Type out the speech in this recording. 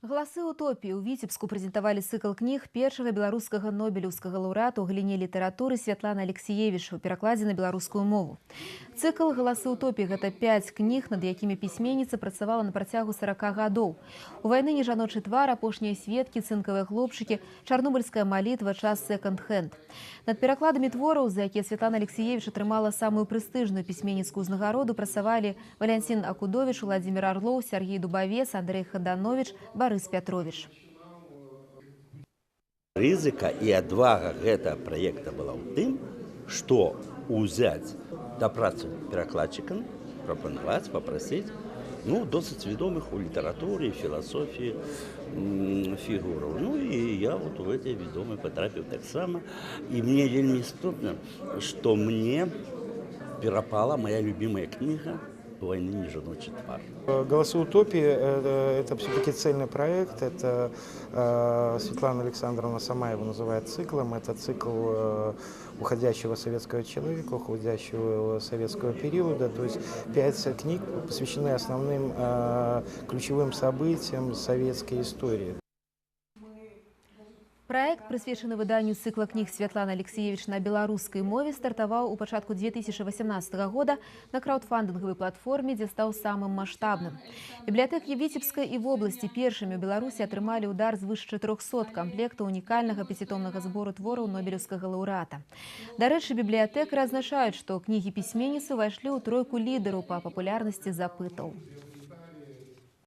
«Галасы утопіі». У Віцебску прэзентавалі цыкл кніг першага беларускага нобелеўскага лаўрэата ў галіне літаратуры Святланы Алексіевіч у перакладзе на беларускую мову. Цыкл «Галасы утопіі» — гэта пяць кніг, над якімі пісьменніца працавала на працягу 40 гадоў. «У вайны не жаночы твар», «Апошнія сведкі», «Цынкавыя хлопчыкі», «Чарнобыльская малітва», «Час секонд-хенд». Над перакладамі твораў, за якія Святлана Алексіевіч атрымала самую прэстыжную пісьменніцкую ўзнагароду, працавалі Валянцін Акудовіч, Уладзімір Арлоў, Сяргей Дубавец, Андрэй Хадановіч, Барыс Пятровіч. Рызыка і адвага гэтага праекта была ў тым, што ўзяць да працы перакладчыкам, прапанаваць, папрасіць, ну, досыць вядомых у літаратуры, філасофіі фігураў. Ну і я вот у гэтыя вядомыя патрапіў таксама. І мне вельмі істотна, што мне перапала моя любимая кніга «У войны не жаночы твар». «Голоса утопии» – это все-таки цельный проект. Это Светлана Александровна сама его называет циклом. Это цикл уходящего советского человека, уходящего советского периода. То есть пять книг посвящены основным ключевым событиям советской истории. Праект, прысвечаны выданню цыкла кніг Святланы Алексіевіч на беларускай мове, стартаваў у пачатку 2018 года на краўдфандынгавай платформе, дзе стаў самым маштабным. Бібліятэкі Віцебска і вобласці першымі ў Беларусі атрымалі ў дар звыш 400 камплектаў унікальнага пяцітомнага збору твораў нобелеўскага лаўрэата. Дарэчы, бібліятэкары адзначаюць, што кнігі пісьменніцы ўвайшлі ў тройку лідараў па папулярнасці запытаў.